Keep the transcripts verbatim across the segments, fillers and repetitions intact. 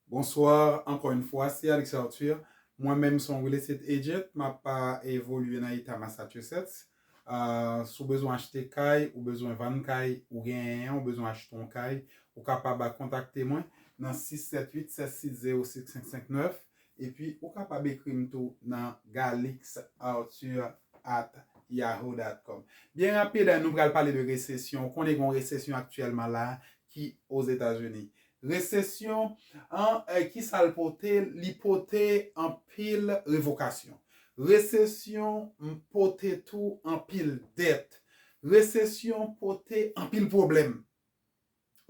Bonsoir, encore une fois, c'est Alex Arthur. Mwen menm se yon real estate agent, m ap evolye nan eta Massachusetts. Uh, si w bezwen achte kay, ou bezwen vann kay, ou genyen, ou bezwen achte yon kay, ou kapab kontakte mwen nan six sept huit, sept six zéro six cinq cinq neuf. Epi, ou kapab ekri m tou nan galix arthur at yahoo dot com. Byen rapid, nou pral pale de resesyon. Ou konnen gen yon resesyon aktyèlman la ki Ozetazini. Resesyon an, eh, ki sa l pote? Li pote anpil revokasyon. Resesyon pote tou anpil dèt. Resesyon pote anpil pwoblèm.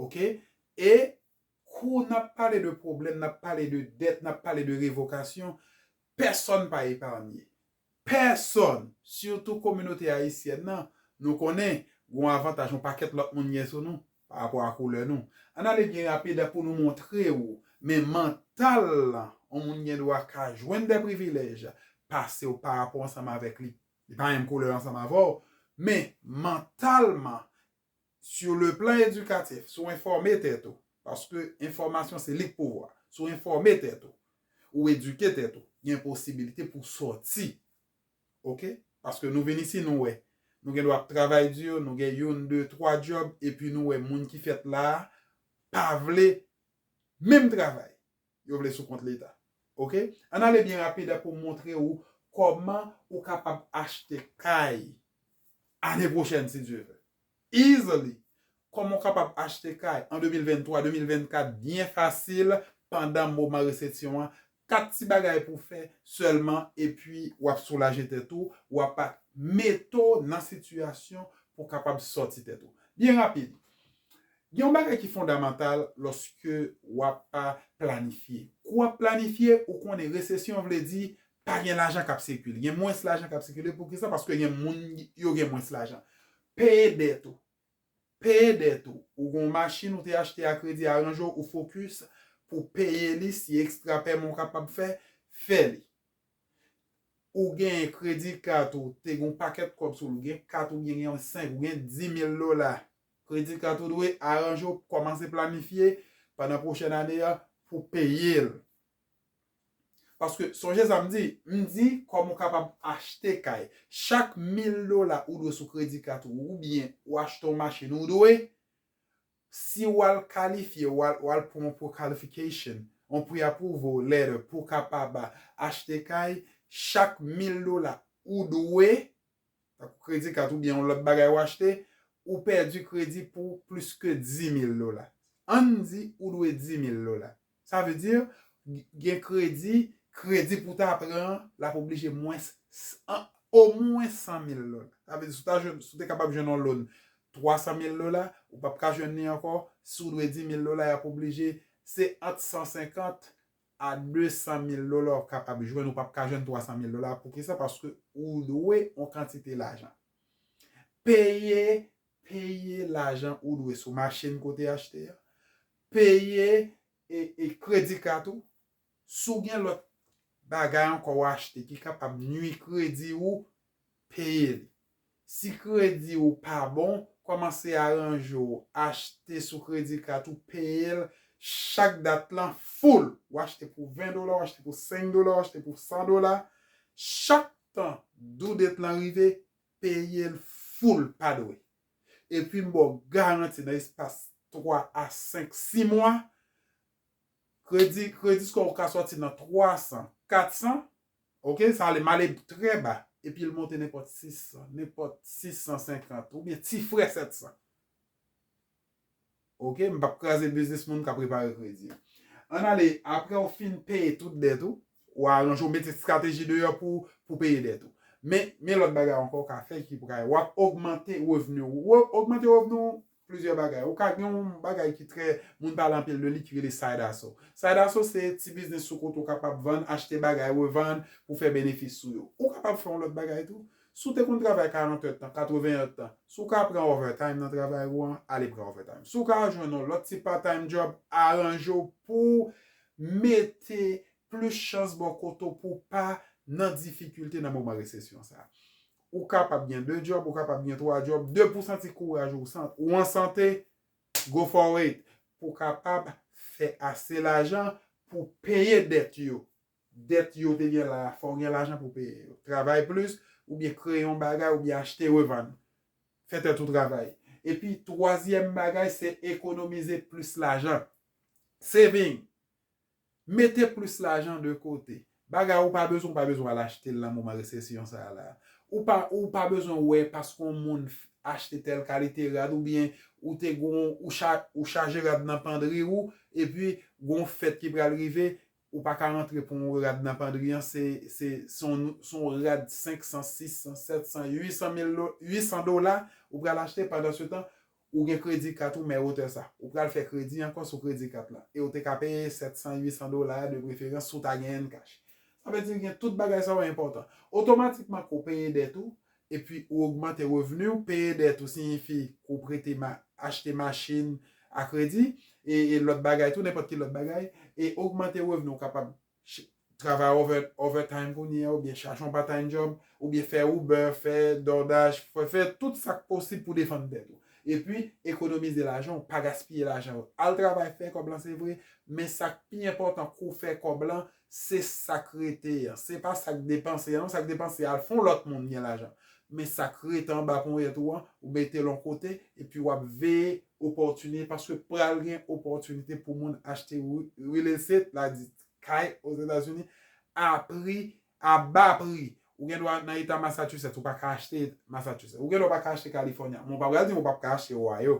Oke? E kou n ap pale de pwoblèm, n ap pale de dèt, n ap pale de revokasyon, pèsonn pa epanye. Pèsonn, sitou kominote ayisyèn nan, nou konnen gen yon avantaj yon pakèt lòt moun gen sou nou pa rapò a koulè nou. Ann ale byen rapid pou nou montre w, men mantal lan, yon moun gen dwa ka jwenn de privilèj pase w pa rapò ansanm avèk li. Li pa menm koulè ansanm avè w, men mantalman, sur le plan éducatif, si w enfòme tèt ou, paske enfòmasyon se li k pouvwa. Si w enfòme tèt ou, ou edike tèt ou, gen posibilite pou w sòti. Oke? Paske nou vin isi, nou wè. Nou gen dwa ap travay di, nou gen youn, de, twa djòb, epi nou wè moun ki fèt la a pa vle menm travay. Yo vle sou kont Leta. Oke? Ann ale byen rapid pou m montre w kòman ou kapab achte kay ane pwochèn, si Dye vle. Easily. Kòman w kapab achte kay an de mil venntwa, de mil vennkat byen fasil pandan moman resesyon an. Kat ti bagay pou w fè sèlman, epi w ap soulaje tèt ou, w ap mete w nan sitiyasyon pou w kapab sòti tèt ou. Byen rapid. Gen yon bagay ki fondamantal lòske w ap planifye. Kou w ap planifye, ou konnen resesyon vle di pa gen lajan k ap sikile. Gen mwens lajan k ap sikile. Poukisa? Paske gen moun yo gen mwens lajan. Peye dèt ou. Peye dèt ou. Ou gen yon machin ou te achte a kredi, aranje w, ou fokis pou peye li. Si ekstra pèman w kapab fè, fè li. Ou gen kredi kat ou, te gen yon pakèt kòb sou l, ou gen kat ou, gen, gen senk, ou gen dis mil dola. Kredi kat ou dwe, aranje w, kòmanse planifye pandan pwochèn ane a pou peye l. Paske, sonje sa m di, m di kòman w kapab achte kay. Chak mil dola ou dwe sou kredi kat ou, oubyen ou achte yon machin, ou dwe, si w al kalifye, w al, w al pran yon pre-qualification, yon pre-approval letter pou w kapab achte kay, chak mil dola ou dwe, tankou kredi kat oubyen yon lòt bagay w achte, ou pèdi kredi pou plis ke dis mil dola. Ann di ou dwe dis mil dola. Sa vle di, gen kredi, kredi pou w ta pran an, l ap oblije mwens, omwen san mil dola. Sa vle di, si w ta jwenn, si w te kapab jwenn yon loan twa san mil dola, ou p ap ka jwenn li ankò. Si w dwe dis mil dola, y ap oblije, se ant san senkant a de san mil dola w kapab jwenn, ou p ap ka jwenn twa san mil dola. Poukisa? Paske ou dwe yon kantite lajan. Peye, peye lajan ou dwe sou machin kote achte a. Peye e, e kredi kat ou. Si w gen lòt bagay ankò w achte ki kapab nwi kredi ou, peye li. Si kredi ou pa bon, kòmanse aranje w, achte sou kredi kat ou, peye l chak dat lan full. W achte pou ven dola, w achte pou senk dola, w achte pou san dola. Chak tan due date lan rive, peye l full, pa dwe. Epi m ba w garanti nan espas twa a senk, sis mwa, kredi, kredi score ou ka sòti nan twa san, kat san, oke, sa ale, m ale trè ba, epi l monte nenpòt sis san, nenpòt sis san senkant, oubyen ti frè sèt san. Oke, m p ap kraze biznis moun k ap repare kredi. Ann ale, apre w fin peye tout dèt ou, w aranje w, mete estrateji deyò pou, pou peye dèt ou. Men, men lòt bagay ankò w ka fè ki pou ka, w ap ogmante revni w. Ou ogmante revni w plizyè bagay. Ou ka gen yon bagay ki trè, moun pale anpil de li ki rele side hustle. Side hustle se ti biznis sou kote w kapab vann, achte bagay, revann pou fè benefis sou yo. Ou kapab fè yon lòt bagay tou. Si w te konn travay karant èdtan, katreven èdtan, si w ka pran overtime nan travay ou an, ale pran overtime. Si w ka jwenn yon lòt ti part-time job, aranje w pou w mete plis chans bò kote w pou w pa nan difikilte nan moman resesyon sa a. Ou kapab gen de djòb, ou kapab gen twa djòb, depi w santi kouraj ou, ou an sante, go for it, pou w kapab fè ase lajan pou peye dèt yo. Dèt yo te gen la, fò w gen lajan pou peye yo. Travay plis, oubyen kreye yon bagay, oubyen achte, revann. Fè tèt ou travay. Epi, twazyèm bagay, se ekonomize plis lajan. Saving. Mete plis lajan de kote. Bagay ou pa bezwen, ou pa bezwen al achte l nan moman resesyon sa a la. Ou pa, ou pa bezwen wè paske yon moun achte tèl kalite rad oubyen ou te gon, ou, cha, ou chaje rad nan pandri ou, epi gon fèt ki pral rive, ou pa ka rantre pou yon rad nan pandri an, se, se, se yon, se yon rad senk san, sis san, sèt san, uit san mil do, uit san dola, ou pral achte, pandan se tan, ou gen kredi kat ou, men wotè sa. Ou pral fè kredi ankò sou kredi kat la. E ou te ka peye sèt san, uit san dola de preferans si w ta genyen l kach. Sa vle di gen tout bagay sa yo enpòtan. Otomatikman ke w peye dèt ou, epi ou ogmante revni w, peye dèt ou siyifi ke w prete ma, achte machin a kredi, e, e lòt bagay tou, nenpòt ki lòt bagay, e ogmante revni w kapab travay over, overtime kounye a, oubyen chache yon part-time job, oubyen fè Uber, fè DoorDash, fè, fè tout sa k posib pou defann tèt ou. Epi, ekonomize lajan, ou pa gaspiye lajan ou. Al travay, fè kòb lan, se vre, men sa k pi enpòtan ke w fè kòb lan, se sa k rete an. Se pa sa k depanse an, non, sa k depanse, al fè yon lòt moun gen lajan. Men sa k rete anba ponyèt ou an, ou mete l yon kote, epi w ap veye opòtinite, paske pral gen opòtinite pou moun achte real estate, la di kay Ozetazini a pri, a ba pri. Ou gen dwa nan eta Massachusetts, ou pa ka achte Massachusetts. Ou gen dwa pa ka achte California. Men w pa pral di m ou p ap ka achte Ohio.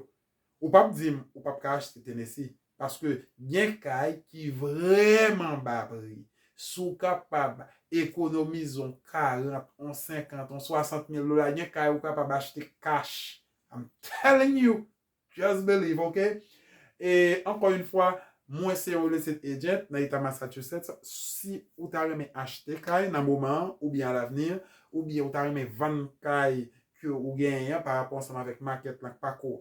Ou p ap di m ou p ap ka achte Tennessee. Paske gen kay ki vrèman ba pri. Si w kapab ekonomize yon karant, yon senkant, yon swasant mil dola, gen kay ou kapab achte cash. I'm telling you. Just believe, ok? E ankò yon fwa, mwen se yon real estate agent nan eta Massachusetts. Si ou ta renmen achte kay nan moman an, oubyen alavni, oubyen ou ta renmen vann kay ke ou genyen an pa rapò ansanm avèk makèt lan k pako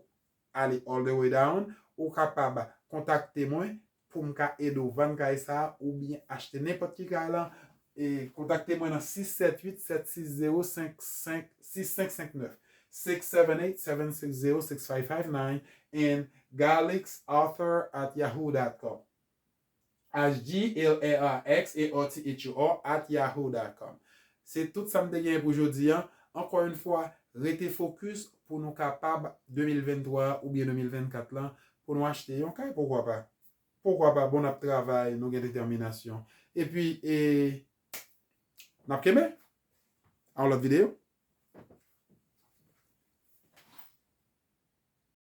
ale all the way down, ou kapab kontakte mwen pou m ka ede w vann kay sa a oubyen achte nenpòt ki kay lan. E kontakte mwen nan sis sèt uit, sèt sis zewo, senk senk, sis senk senk nèf, six seven eight, seven six zero, six five five nine, and galix author at yahoo dot com. H G L A R X A U T H O R at yahoo dot com. Se tout sa m te genyen pou jodi a. Ankò yon fwa, rete fokis pou nou kapab de mil venntwa oubyen de mil vennkat lan, pou nou achte yon kay, poukwa pa? Poukwa pa? Bon, n ap travay, nou gen detèminasyon. Epi, e, n ap kenbe. A yon lòt videyo.